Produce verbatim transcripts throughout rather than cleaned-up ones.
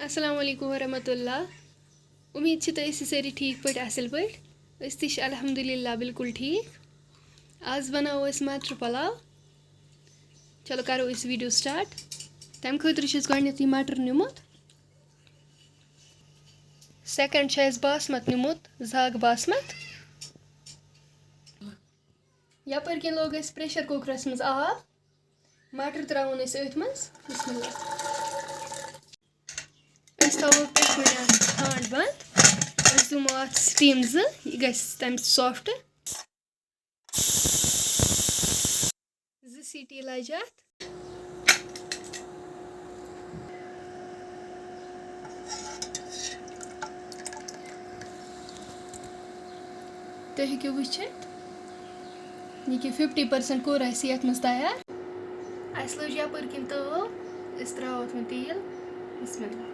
السلام علیکم ورحمۃ اللہ۔ اُمید چھِ تُہۍ ٲسِو سٲری ٹھیٖک پٲٹھۍ، اَصٕل پٲٹھۍ۔ أسۍ تہِ چھِ الحمدللہ بِلکُل ٹھیٖک۔ آز بَناوو أسۍ مَٹر پَلاو۔ چلو کَرو أسۍ video start۔ تَمہِ خٲطرٕ چھُ اَسہِ گۄڈٕنٮ۪تھٕے مَٹر نیُمُت۔ Second چھُ اَسہِ باسمت نیُمُت، زاگ باسمت۔ یَپٲرۍ کِنۍ لوگ اَسہِ pressure cookerَس منٛز آب۔ مَٹر ترٛاوون أسۍ أتھۍ منٛز۔ بسم اللہ۔ أسۍ تھاوو پٮ۪ٹھٕ وۄنۍ اَتھ ٹھانٛڈ بنٛد۔ أسۍ دِمو اَتھ steam زٕ، یہِ گژھِ تَمہِ soft۔ زٕ سیٹی لَجہِ اَتھ۔ تُہۍ ہیٚکِو وٕچھِتھ، یہِ کہِ fifty percent کوٚر اَسہِ یَتھ منٛز تیار۔ اَسہِ لٔج یَپٲرۍ کِنۍ تٲو، أسۍ ترٛاوو اَتھ وۄنۍ تیٖل۔ بسم اللہ۔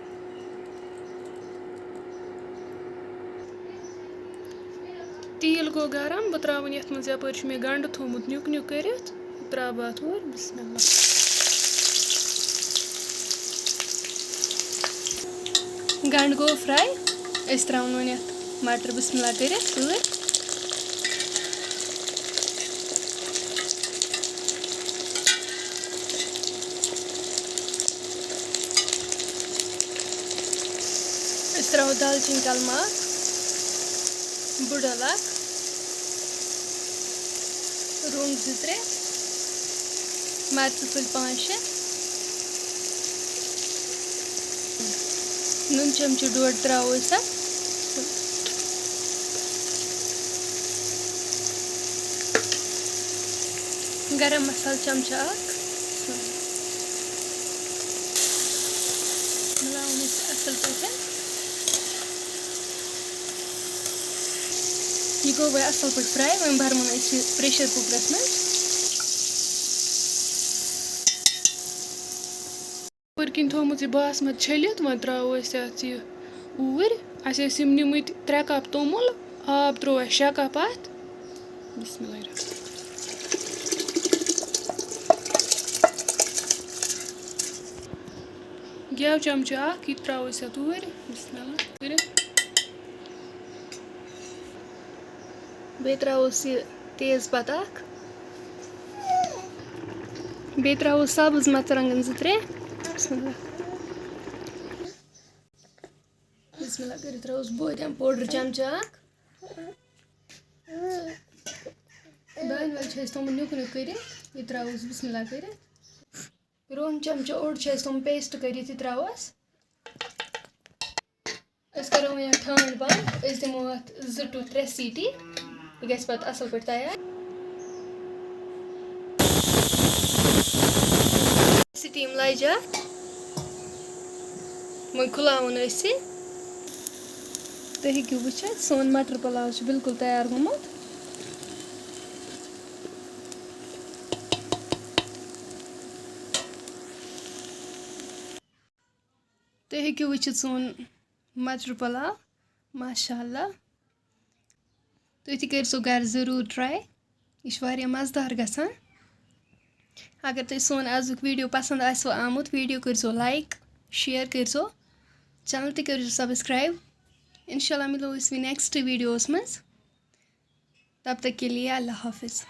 تیٖل گوٚو گرم، بہٕ ترٛاوَن یَتھ منٛز، یَپٲرۍ چھُ مےٚ گنٛڈٕ تھوٚومُت نیُک نیُک کٔرِتھ، بہٕ ترٛاوٕ بہٕ اَتھ اور۔ بسم اللہ۔ گنٛڈٕ گوٚو fry، أسۍ ترٛاوَن وۄنۍ یَتھ مَٹر۔ بسم اللہ کٔرِتھ ٲر۔ أسۍ ترٛاوو دالچیٖن کَلمہٕ اَکھ، بٕڈ ٲلہٕ اَکھ، رۄنٛگ زٕ ترٛےٚ، مَرژٕ پھٔلۍ پانٛژھ شےٚ، نُن چمچہٕ ڈوٚڈ ترٛاوو أسۍ اَتھ۔ گرم مسالہٕ چمچہٕ اکھ۔ مِلاوُن أسۍ اَصٕل پٲٹھۍ۔ یہِ گوٚو وۄنۍ اَصٕل پٲٹھۍ fry، وۄنۍ بَرمون أسۍ یہِ pressure cookerَس منٛز۔ یَپٲرۍ کِنۍ تھوٚومُت یہِ باسمت چھٔلِتھ، وۄنۍ ترٛاوو أسۍ اَتھ یہِ اوٗرۍ۔ اَسہِ ٲسۍ یِم نِمٕتۍ ترٛےٚ cup توٚمُل، آب ترٛوو اَسہِ شےٚ cup اَتھ۔ بسم اللہ الرحمن الرحیم۔ گٮ۪و چمچہٕ اَکھ، یہِ تہِ ترٛاوو أسۍ اَتھ اوٗرۍ۔ بسم اللہ کٔرِتھ۔ بیٚیہِ ترٛاووس یہِ تیز پتہٕ اکھ۔ بیٚیہِ ترٛاووس سبٕز مرژٕوانٛگن زٕ ترٛےٚ۔ بسم اللہ۔ بسم اللہ کٔرِتھ ترٛاووس بٲدیان powder چمچہٕ اکھ۔ دانہِ وَل چھُ اَسہِ تھوٚومُت نیُک نیُک کٔرِتھ، یہِ ترٛاووس بسم اللہ کٔرِتھ۔ روٚہن چمچہٕ اوٚڑ چھُ اَسہِ تھوٚومُت paste کٔرِتھ، یہِ ترٛاووس۔ أسۍ کَرو وۄنۍ اَتھ ٹھانٛڈ بنٛد، أسۍ دِمو اَتھ زٕ to ترٛےٚ سیٖٹی، یہِ گژھِ پَتہٕ اَصٕل پٲٹھۍ تیار۔ Steam لَجہِ اَتھ، وۄنۍ کھُلاوُن أسۍ یہِ۔ تُہۍ ہیٚکِو وٕچھِتھ، سون مَٹر پۄلاو چھُ بِلکُل تیار گوٚمُت۔ تُہۍ ہیٚکِو وٕچھِتھ سون مَٹر پۄلاو، ماشاء اللہ۔ تُہۍ تہِ کٔرۍزیو گَرِ ضٔروٗر try، یہِ چھُ واریاہ مَزٕدار گژھان۔ اگر تۄہہِ سون آزُک video پَسنٛد آسِوٕ آمُت، video کٔرۍزیو like، share کٔرۍزیو، channel تہِ کٔرۍزیو subscribe۔ اِنشاء اللہ مِلو أسۍ وۄنۍ next videoس منٛز۔ تب تک کے لیے اللہ حافظ۔